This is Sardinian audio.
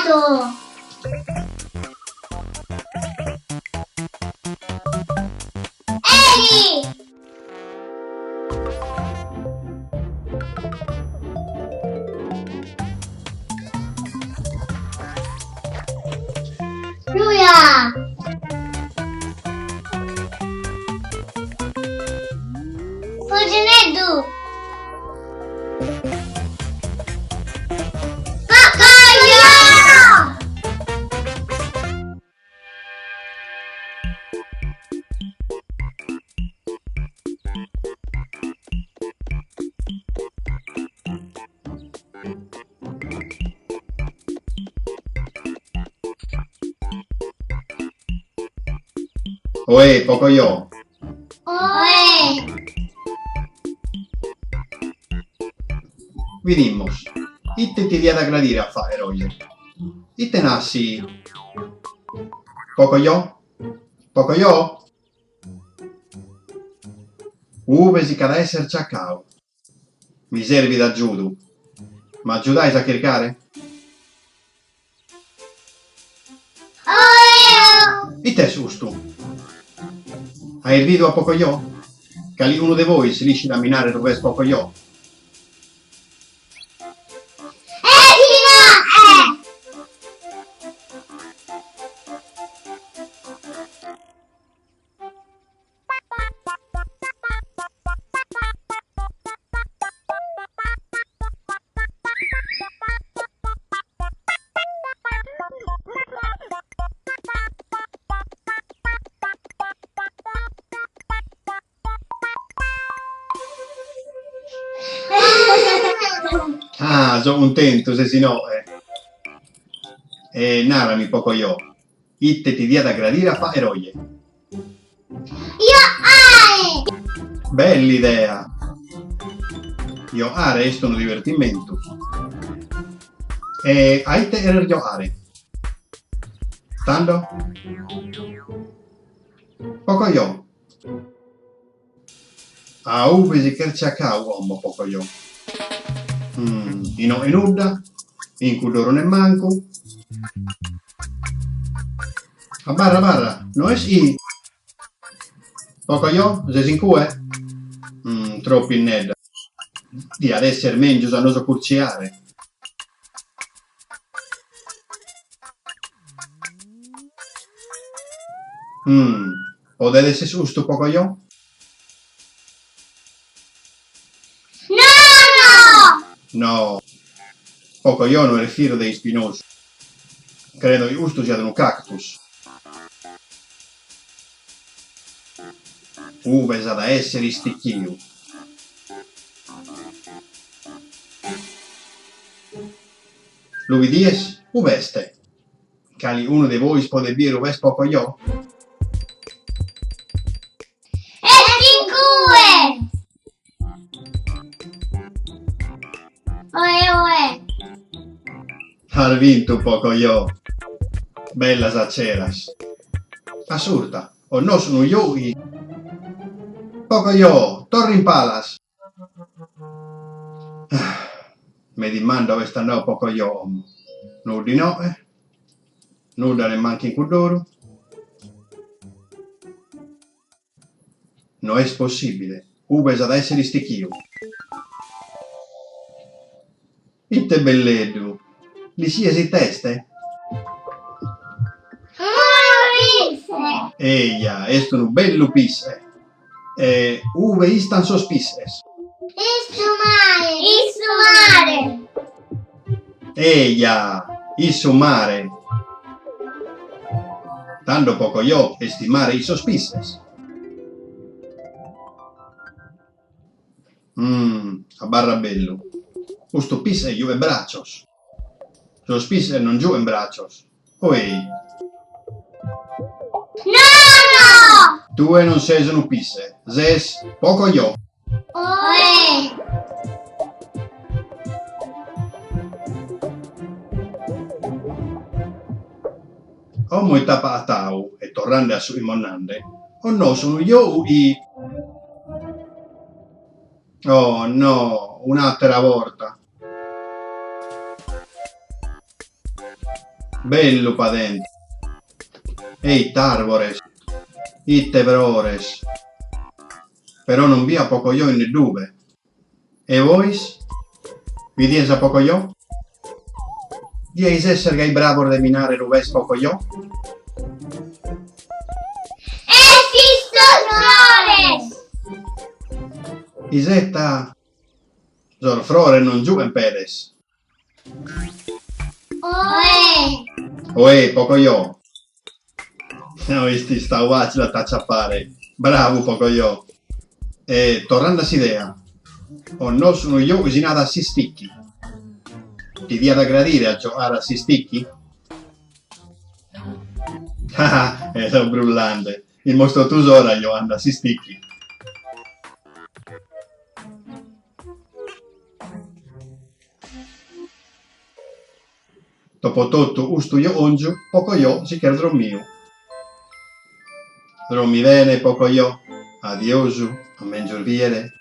Gatto! Eli! Luia! Pugioneddu! Pocoyo! Oe, Pocoyo! Oe! Bidimus, ite ti diat agradire a fàghere oje? Ite nas si. Pocoyo? Pocoyo? Ube si ch'at a èssere ciacadu? Mi servit agiudu. M'agiudais a chircare? Ite est custu? Ais bidu a Pocoyo? Calicunu de bois l'ischit a mi nàrrere ube est Pocoyo? Ah, so cuntentu, ses inoghe. E narami, Pocoyo, ite ti diat agradire a fàghere oje? Joare! Bella idea! Joare est unu divertimentu. E a ite cheres joare? Tando? Pocoyo! A ube si ch'est ciacadu como Pocoyo? Inoghe nudda, in cudd'oru nemmancu. Abarra abarra, no est chi. Pocoyo, ses in cue? Tropu innedda. Diat èssere mègius a nos acurtziare. Podet èssere custu Pocoyo? Nono! No. Pocoyo no est birde e ispinosu. Credo chi custu siat unu cactus. Ube s'at a èssere istichidu? Lu bidies? Ube est? Calicunu de bois podet bìdere ube est Pocoyo? Est in cue! Oe oe! As bintu Pocoyo! Bellas aceras! Assurta, o nos unu jogu chi. Pocoyo, torra in palas! Mi dimando ube est andadu Pocoyo como. Nudda inoghe, nudda nemmancu in cudd'oru. No est possìbile, ube s'at a èssere istichidu? Ite belleddu! L'ischies ite est? Unu pische! Eja, est unu bellu pische! E ube istan sos pisches? In su mare! In su mare! Eja, in su mare! Tando Pocoyo est in mare chin sos pisches. Umm, abarra bellu. Custu pische giughet bratzos. Sos pisches non giughen bratzos. O ei? Nono! Tue non ses unu pische, ses Pocoyo. Oe! Como ite apo agatadu, e torrende a su chi fio nande, o nos unu jogu chi. Oh no, un'àtera borta! Bellu padente! E ite àrbores! Ite frores! Però non bio a Pocoyo in neddube. E bois? Bidies a Pocoyo? Diais èssere gai bravos de mi nàrrere ube est Pocoyo? Est in sos frores! Iseta! Sos frores non giughen pedes. Oe! Oe, Pocoyo! No est istau fàcile a t'aciapare. Bravu, Pocoyo! E torrande a s'idea, connosco unu giogu chi si narat s'isticchi. Ti diat agradire a giogare a s'isticchi? Ah, ah, so brullande. Immos totu s'ora giogande a s'isticchi. Dopo totu custu giogòngiu, Pocoyo si ch'est drommiu. Drommi bene, Pocoyo. Adiosu, a mengius bìere.